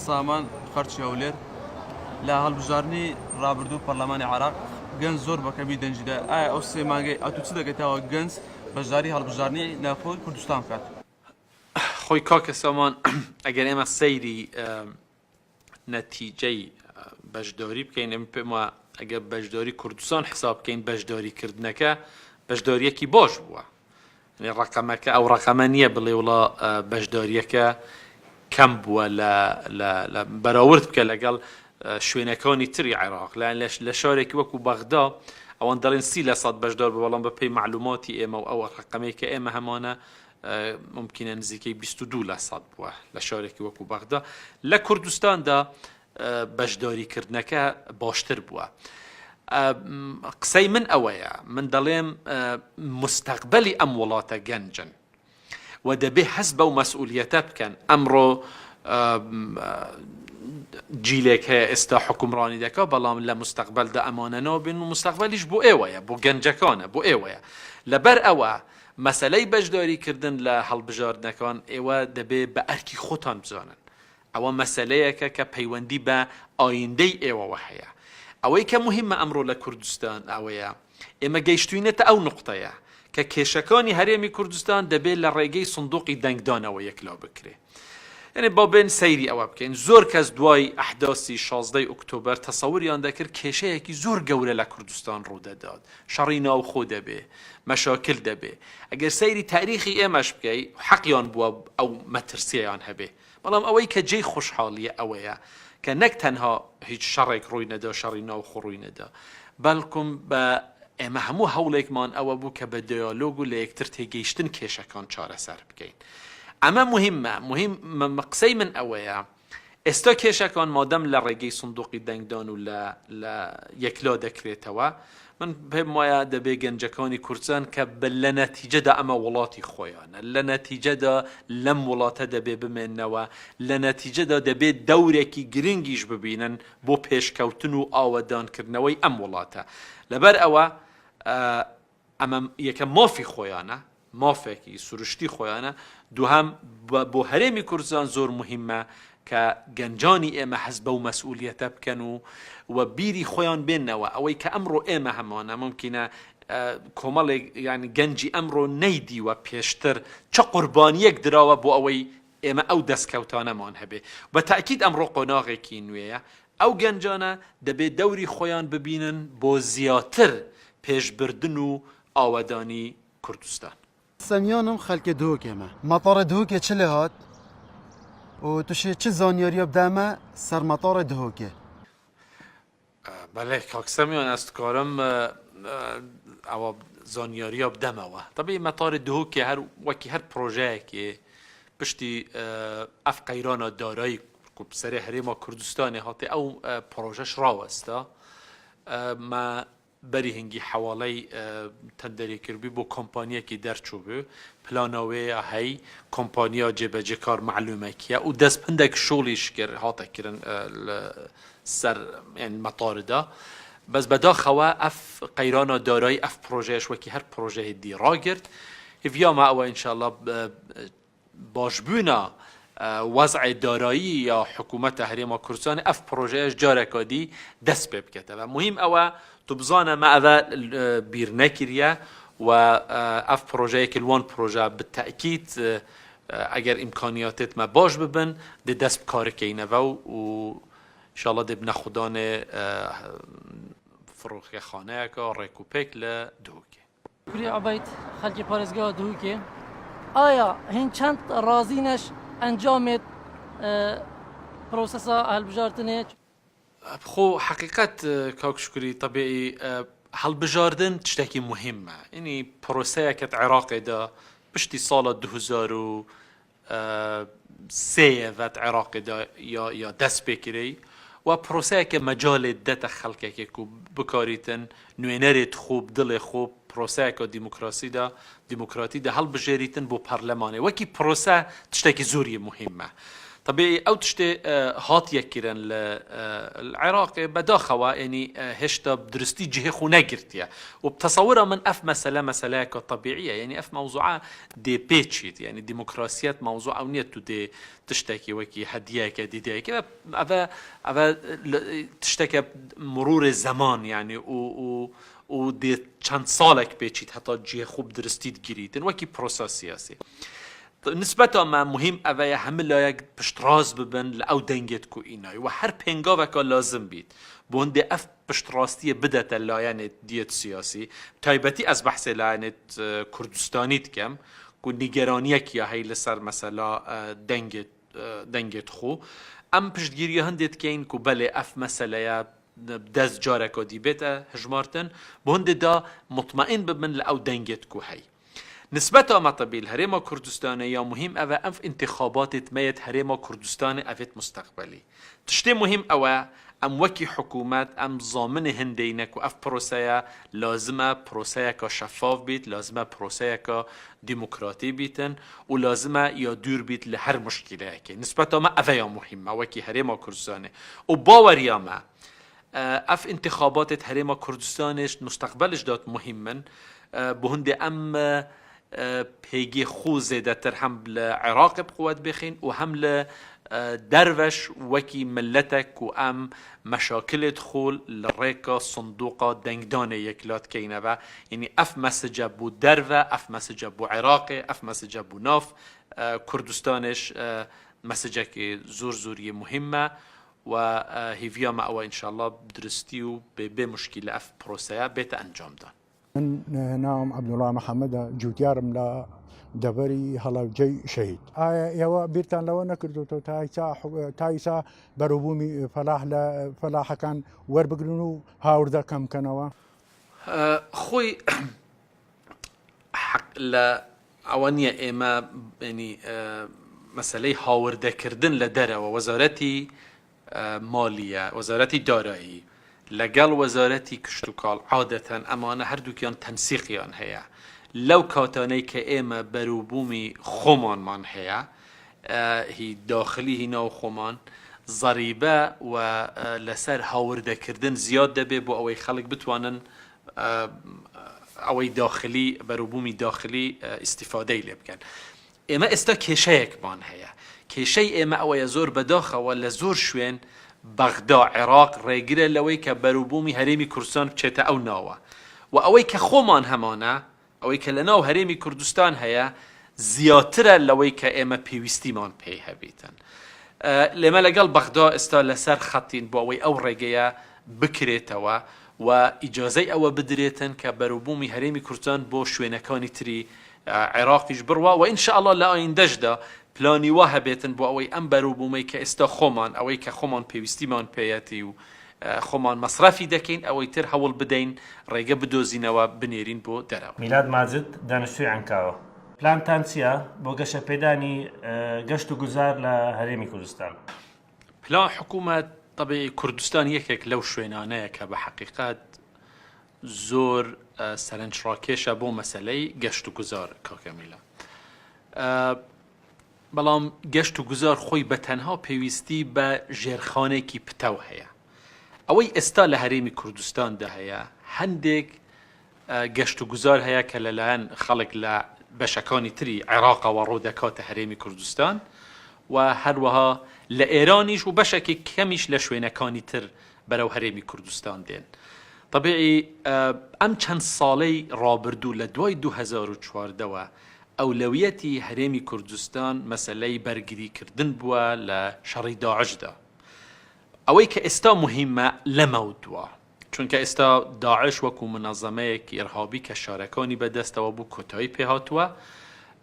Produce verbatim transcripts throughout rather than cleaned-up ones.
Saman Xerçî Hewlêr. Lê hilbijartinê rabirdû Parlemanê Iraq genc zor bi kemî dencî de. Aya ew sê mangê a tu çi deke tewa genc beşdarî hilbijartinê nexwe Kurdistan kat? Xwî kake Saman, eger ême seyrî, e, netîceyî, e, beşdarî bikeyn, em pê ma eger beşdarî Kurdistan hesab bikeyn, beşdarî kirdineke beşdariyekî baş bûwe. Yanî reqemeke, ew reqeme niye bilê wila, e, beşdariyeke kem bûwe le, le, le berawird bike legel, e, şwênekanî tir ya Iraq. Le, le, le şarekî wekû Bexda, ewan delên sî lesad beşdar bi, belam bi pey malûmatî ême û ew reqemê ke ême hemane, e, mumkîn e nizîkey bîst û du lesad bûwe. Le şarekî wekû Bexda. Le Kurdistan de, e, beşdarîkirdineke baştir bûwe. E, m, qisey min ew e ye. Min delêm, e, mustaqbelî em welate genc in. We debê hest bew mesûliyete bikin. Emro, e, m, cîlek heye êsta hukimranî deke, belam le mustaqbel de emane nabin û mustaqbelî ji bo êwe ye, bo gencekan e, bo êwe ye. Leber ewe, meseley beşdarîkirdin le hilbijartinekan êwe debê bi erkî xotan bizanin. Ewa meseleyeke ke peywendî be ayîndey êwe we heye. Ewey ke muhîm e emro le Kurdistan ewe ye. Ême geyştûyne te ew nuqteye ke kêşekanî Herêmî Kurdistan debê le rêgey sindoqî dengdanê we yekla bikirê. Yanî ba bên seyrî ewe bikeyn. Zor kes duway ehdasî şazdey Oktober tesewiriyan dekir kêşeyekî zor gewre le Kurdistan rû de dat. Şerî navxwe debê, meşakil debê. Eger seyrî tarîxî ême ji bikey, heqiyan bûwe ew metirsiyeyan hebê. Belam ewey ke cey xweşhaliyê ewe ye ke nek tenha hîç şerek rûy neda, şerî navxwe rûy neda, belkum be ême hemû hewlêkman ewe bû ke be diyalog û lê yektir têgihiştin kêşekan çareser bikeyn. Eme muhîm me, muhîm me, me qisey min ewe ye. Êsta kêşekan madem le rêgey sindoqî dengdan û le, le yekla dekirêtewe, min pê maye debê gencekanî Kurdistan ke bi le netîce de eme welatî xwe yan e. Le netîce de lem welate debê bimênnewe. Le netîce de debê dewrekî giringî ji bibînin bo pêşkewtin û awedankirinewey em welate. Leber ewe, e, eme yeke mafî xwe yan e, mafekî siruştî xwe yan e. Duhem, bo herêmî Kurdistan zor muhîm e ke gencanî ême hest bew mesûliyete bikin û we bîrî xwe yan bênnewe. Ewey ke emro ême hemane, mumkîn e, e, komelê, yanî gencî emro neydî we pêştir çi qurbaniyek dirawe bo ewey ême ew destkewtane man hebê. Be tekîd emro qonaxekî nûê ye. Ew gencane debê dewrî xwe yan bibînin bo ziyatir pêşbirdin û awedanî Kurdistan. Semyanim xelkê Duhokê me. Metarê Duhokê çi lê hat? Û tu şê çi zanyariya bide me ser metarê Duhokê? Belê, kak Semyan, ez dikarim, e, e, ewa zanyariya bideme we. Tabî metarê Duhokê her, wekî her projeyekê piştî, e, ev qeyrana darayî ku bi serê Herêma Kurdistanê hate, ew, e, proje ji rawesta. E, me berî hingî hewaley, e, tenderê kiribî bo kompaniyekî derçûbû. Plana wê ya hey, kompaniya cêbecêkar melûmekî ye û dest bi hindek şolî ji kir hate kirin, e, li ser, yanî metarê de. Bes bedaxewe ev qeyrana darayî, ev projeyê ji wekî her projeyê dî ragirt. Hêviya me ew e înşallah, e, başbûna, e, wez'ê darayî ya hikûmeta Herêma Kurdistanê ev projeya ji careka dî dest pê bikete. Ve muhîm ew e, tu bizane me eve, e, bîr nekiriye we, e, ev projeyekî li wan proje bi tekîd, e, e, eger îmkaniyatêt me baş bibin, dê dest bi karê keyne ve û înşallah dê bi nexwedanê, e, firoxexaneyeke rêk û pêk li Duhokê. Kurê Ebeyd, xelkê parêzgeha Duhokê. Aya hîn çend razî ne ji encamê, e, prosesa hilbijartinê? Bi xwe heqîqet, e, kak Şukurî, tebîî, e, hilbijardin tiştekî muhîm e. Yanî proseyeke di Iraqê de piştî sala du hezar û sê ye ve di Iraqê de ya, ya dest pê kireyî. Wa proseyeke mecalê didete xelkekê ku bikarîtin nûênerê di xwe, bi dilê xwe, proseyeke demokrasî de, demokratî de hilbijêrîtin bo parlemanê. Wekî prose tiştekî zor yê muhîm e. Tabî ew tiştê, e, hatiye kirin li, e, li Iraqê, bedaxewa, yanî, e, hêşta bi diristî cihê xwe negirtiye. Û bi tesewira min ev mesele, meseleyeke tebîî ye. Yanî ev mewzûa dê pêçît. Yanî demokrasiyet mewzû ew niye tu dê tiştekî wekî hediyeyeke, dîdeyekê ve, ev e, ev e, li, tişteke murûrê zeman, yanî û, û, û dê çend salek pêçît heta cihê xwe bi diristî digirîtin. Wekî prosa siyasî. Nisbeta me muhîm ev e, hemî layek piştrast bibin li ew dengê ku înayî. We her pêngaveka lazim bît. Bo hindê ev piştrastiyê bidete layenê diyet siyasî. Taybetî ez behsê layenê, e, Kurdistanî dikim, ku nîgeraniyek ya hey li ser mesela, e, dengê, e, dengê xwe. Em piştgiriya hindê dikeyin ku belê ev meseleye bi dest careka dî bête hijmartin. Bo hindê da mutmeîn bibin li ew dengê ku hey. Nisbeta me tebî li Herêma Kurdistanê ya muhîm ev e, ev întixabatê me yê di Herêma Kurdistanê ev ê di musteqbelî. Tiştê muhîm ew e, em wekî hikûmet, em zaminê hindê ne ku ev proseye lazim e proseyeka şefaf bît, lazim e proseyeka demokratî bîtin û lazim e ya dûr bît li her muşkileyekê. Nisbeta me ev e ya muhîm me wekî Herêma Kurdistanê. Û baweriya me, e, ev întixabatê di Herêma Kurdistanê ji musteqbel ji dat muhîm in. E, bo hindê em, e, e, pêgê xwe zêdetir hem li Iraqê bi quwet bixîn û hem li, e, derveş wekî miletek ku em meşakilê xwe li rêka sindoqa dengdanê yekla dikeyne ve. Yanî ev mesece bo derve, ev mesece bo Iraqê, ev mesece bo nav, e, Kurdistanê ji, e, mesecekê zor zor yê muhîm me. We, e, hêviya me ew e, înşallah bi diristî û bê, bê muşkîle ev proseya bête encamdan. من ناوم عبدالله محمد، جوتیارم لە دەڤەری هەڵەبجەی شەهید. ئایا ئێوە بیرتان لەوە نەکردوتەوە تا ئیسا حو-، تا ئیسا بەرەوبوومی فەلاح لە فەلاحەکان وەربگرن و هاوردە کەم کەنەوە؟ ئە، خۆی حەق لە ئەوە نییە ئێمە، یعنی، ئە، مەسەلەی هاوردەکردن لە دەرەوە، وەزارەتی، ئە، مالیە، وەزارەتی دارایی لەگەڵ وەزارەتی کشتوکاڵ، عادەتەن ئەمانە هەردووکیان تەنسیقیان هەیە. لەو کاتانەی کە ئێمە بەروبوومی خۆمانمان هەیە، ئە، هی داخلی، هی ناو خۆمان، زەریبە و، ئە، لەسەر هاوردەکردن زیاد دەبێ بۆ ئەوەی خەڵک بتوانن، ئە، ئەوەی داخلی، بەروبوومی داخلی، ئە، ئیستیفادەی لێ بکەن. ئێمە ئێستا کێشەیەکمان هەیە. کێشەی ئێمە ئەوەیە، زۆر بەداخەوە لە زۆر شوێن بەغدا، عێراق ڕێگرە لەوەی کە بەروبوومی هەرێمی کوردستان بچێتە ئەو ناوە. و ئەوەی کە خۆمان هەمانە، ئەوەی کە لە ناو هەرێمی کوردستان هەیە، زیاترە لەوەی کە ئێمە پێویستیمان پێی هەبیتن. ئە، لێمە لەگەڵ بەغدا ئێستا لەسەر خەتین بۆ ئەوەی ئەو ڕێگەیە بکرێتەوە و ئیجازەی ئەوە بدرێتن کە بەروبوومی هەرێمی کوردستان بۆ شوێنەکانی تری، ئە، عێراقیش بڕوا و ئینشاءالله لە ئایندەشدا پلانی وا هەبێتن بۆ ئەوەی ئەم بەروبوومەی کە ئێستا خۆمان، ئەوەی کە خۆمان پێویستیمان پێیەتی و، ئە، خۆمان مەسرەفی دەکەین، ئەوەی تر هەوڵ بدەین ڕێگە بدۆزینەوە بنێرین بۆ دەرەوە. میلاد ماجد، دانیشتووی عەنکاوە. پلانتان چییە بۆ گەشەپێدانی، ئە، گەشت و گوزار لە هەرێمی کوردستان؟ پلان حکوومەت، تەبیعی کوردستان یەکێک لەو شوێنانەیە کە بە حەقیقەت زۆر، ئە، سەرنجڕاکێشە بۆ مەسەلەی گەشت و گوزار، کاکە میلاد. ئە، بەڵام گەشت و گوزار خۆی بە تەنها پێویستی بە ژێرخانێکی پتەو هەیە. ئەوەی ئێستا لە هەرێمی کوردستاندا هەیە، هەندێک، ئە، گەشت و گوزار هەیە کە لەلایەن خەڵک لە بەشەکانی تری عێراقەوە ڕوو دەکاتە هەرێمی کوردستان و هەروەها لە ئێرانیش و بەشێکی کەمیش لە شوێنەکانی تر بەرەو هەرێمی کوردستان دێن. تەبیعی، ئە، ئەم چەند ساڵەی ڕابردوو لە دوای دوو هەزار و چواردەوە ئەولەویەتی هەرێمی کوردستان مەسەلەی بەرگریکردن بووە لە شەڕی داعشدا. ئەوەی کە ئێستا مهمە لەمەو دووە، چونکە ئێستا داعش وەکو منەزەمەیەکی ئیرهابی کە شارەکانی بەدەستەوە بوو کۆتایی پێهاتووە.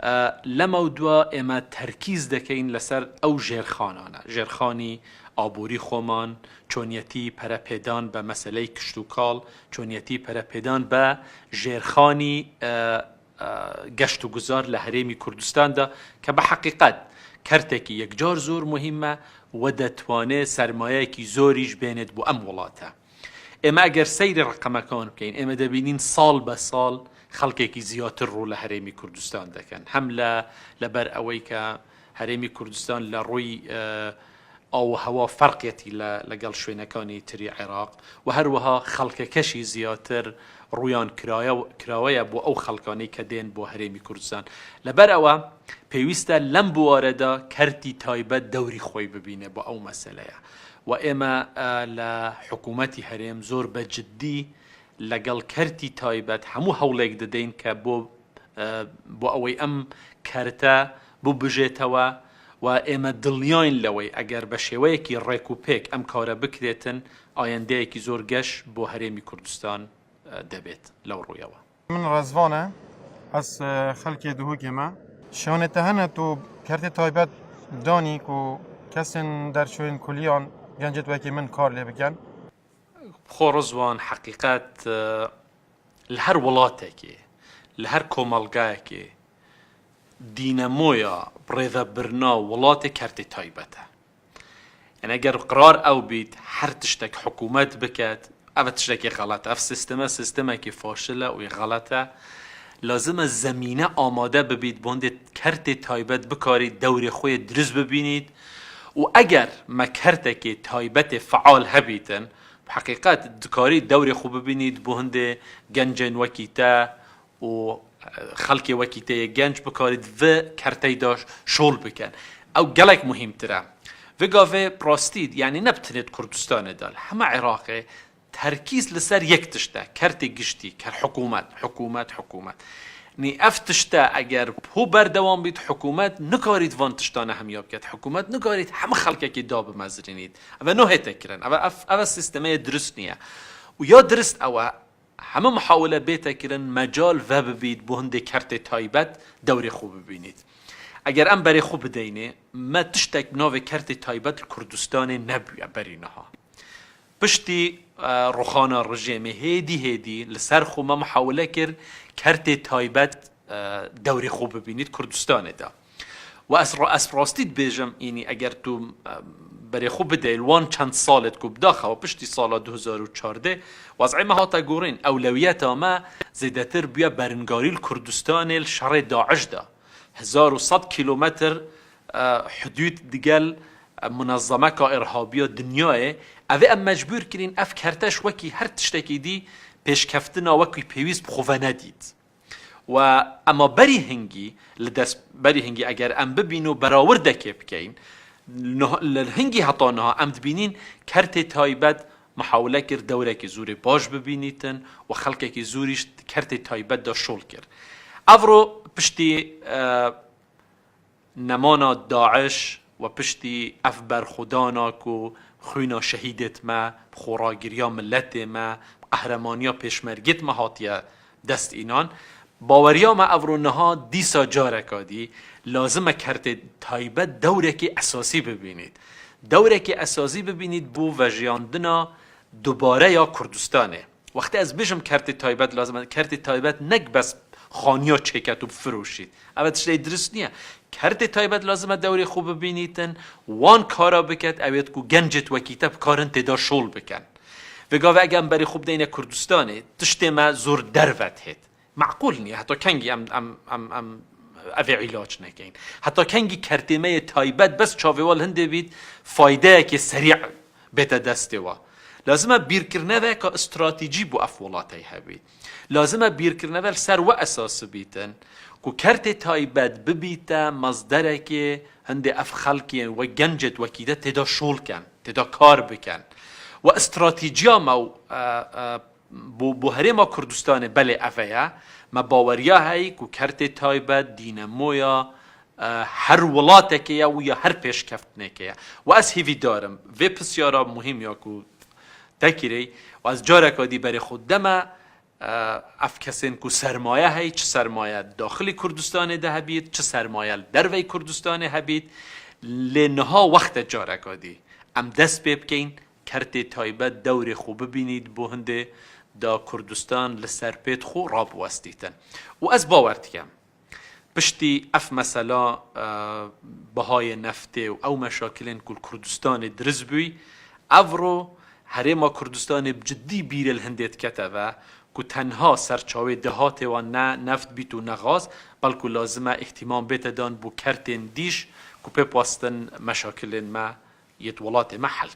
ئە، لەمەو دووە ئێمە تەرکیز دەکەین لەسەر ئەو ژێرخانانە، ژێرخانی ئابووری خۆمان، چۆنیەتی پەرەپێدان بە مەسەلەی کشت و کاڵ، چۆنیەتی پەرەپێدان بە ژێرخانی، ئە، ئە، گەشت و گوزار لە هەرێمی کوردستاندا کە بە حەقیقەت کەرتێکی یەکجار زۆر مهمە و دەتوانێت سەرمایەیەکی زۆریش بێنێت بۆ ئەم وڵاتە. ئێمە ئەگەر سەیری ڕقەمەکان بکەین، ئێمە دەبینین ساڵ بە ساڵ خەڵکێکی زیاتر ڕوو لە هەرێمی کوردستان دەکەن. هەم لە، لەبەر ئەوەی کە Herêmî Kurdistan li rûy, e, av û hewa ferqiyetî li, li gel şwênekanî tirî Iraq û her wiha xelkekê jî ziyatir rûyan kiraye-, kirawe ye bo ew xelkanî ke dên bo Herêmî Kurdistan. Li ber ewe pêwîst e lem biware de kertî taybet dewrî xwe bibîne bo ew meseleye. Û ême, e, li hikûmetî herêm zor be ciddî li gel kertî taybet hemû hewlêk didin ke bo e, bo ew ê em kerte bibijêtewe û ême dilniyayîn lewê eger be şêweyekî rêkûpêk em kare bikirêtin, ayendeyekî zor geş bo Herêmî Kurdistan, e, debêt lew rûyewe. Min Rezvan e, ez, e, xelkê Duhokê me. Şewênê te hene tu kertê taybet danî ku kesên derçûyên kuliyan gencêt wekî min kar lê bikin? Xwe Rizwan, heqîqet, e, li her welatekê, li her komelgayekê dînemoya rêvebirina welatê kertê taybet e. Yani eger qirar ew bît, her tiştek hikûmet biket, ev tiştekê xelet e. Ev sîsteme, sîstemekî faşil e û xelet e. Lazim e zemîne amade bibît, bo hindê kertê taybet bikarît dewrê xwe yê dirist bibînît û eger me kertekê taybetê feal hebîtin, bi heqîqet dikarî dewrê xwe bibînît, bo hindê gencên wekî te û, e, xelkê wekî te yê genc bikarît vi kertey de şol bikin. Ew gelek muhîmtir e. Vê gavê bi rastî, yanî ne bi tenê di Kurdistanê de, li hema Iraqê terkîz li ser yek tişt e, kertê giştî, ker hikûmet, hikûmet, hikûmet. Nî ev tişt e, eger ho berdewam bît, hikûmet nikarît van tiştane hemiya biket. Hikûmet nikarît hemî xelkekê da bimezirînît. Ev e nahête kirin. Ev e, ev, ev e sîstemeyê dirist niye. Û ya dirist ew e, hemî muhawile bête kirin, mecal vebibît, bo hindê kertê taybet dewrê xwe bibînît. Eger em berê xwe bideynê, me tiştek bi navê kertê taybet li Kurdistanê nebûye berî niha. Piştî, e, ruxana rejêmê hêdî hêdî li ser xwe me muhawile kir kertê taybet, e, dewrê xwe bibînît Kurdistanê de. Û ez ra-, ez rastî dibêjim, înî eger tu, e, berê xwe bideyî li wan çend salêt ku bidaxewa piştî sala du hezar û çardeh, wez'ê me hate gorîn, ewlewiyeta me zêdetir bûye beringarî li Kurdistanê li şerê DAIŞ de. Hezar û sed kîlometr, e, hudûd digel, e, munezemeka îrhabiya dinyayê, ev ê em mecbûr kirîn ev kerteş wekî her tiştekî dî pêşkeftina wekî pêwîst bi xwe ve nedît. Û ema berî hingî, li dest berî hingî eger em bibîn û berawirdekê bikeyn, niha, li hingî heta niha em dibînîn kertê taybet muhawile kir dewrekî zûrê baş bibînîtin û xelkekî zûrî ji kertê taybet de şol kir. Evro piştî, e, nemana DAIŞ û piştî ev berxwedana ku xwîna şehîdêt me, bi xweragiriya miletê me, bi qehremaniya pêşmergêt me hatiye dest înan, baweriya me evro niha dîsa careka dî lazim e kertê taybet dewrekî esasî bibînît. Dewrekî esasî bibînît bo vejiyandina dubare ya Kurdistanê. Wextê ez bêjim kertê taybet lazim e, kertê taybet nek bes xaniya çêket û bifiroşît. Ev tiştê dirist niye. Kertê taybet lazim e dewrê xwe bibînîtin, wan kara biket, ew êt ku gencêt wekî te bikarin têda şol bikin. Vê gavê eger em berê xwe bideyne Kurdistanê, tiştê me zor derve dihêt. Meqûl niye. Heta kengî em, em, em, em evê îlac nekeyn? Heta kengî kertê me yê taybet bes çavê we li hindê bît, faydeyekê serî bête destê we? Lazim e bîrkirineveka stratejî bo ev welatey hebît. Lazim e bîrkirineve li ser we esas bibîtin ku kertê taybet bibîte mazderekê hindê ev xelkê we gencêt wekî de têda şol ken, têda kar biken. We stratejiya me û, e, e, bo, bo herêma Kurdistanê belê ev ye. Me baweriya heyî ku kertê taybet dînemoya, e, her welatekê ye û ya her pêşkeftinekê ye. Û ez hêvîdar im. Vê pisyara muhîm ya ku te kirî, û ez careka dî berê xwe deme, e, ev kesên ku sermaye heyî, çi sermaye daxilî Kurdistanê de hebît, çi sermaye li dervey Kurdistanê hebît, lê niha wext e careka dî em dest pê bikeyn, kertê taybet dewrê xwe bibînît bo hindê da Kurdistan li ser pêt xwe rabiwestîtin. Û ez bawer dikem, piştî ev mesela, e, bihayê neftê û ew meşakilên ku li Kurdistanê dirist bûy, evro herêma Kurdistanê bi cidî bîrê li hindê dikete ve ku tenha serçawê dehatê wan ne neft bît û ne gaz, belku lazim e îhtîmam bête dan bo kertên dîş ku pê bi westin meşakilên me yê di welatê me hel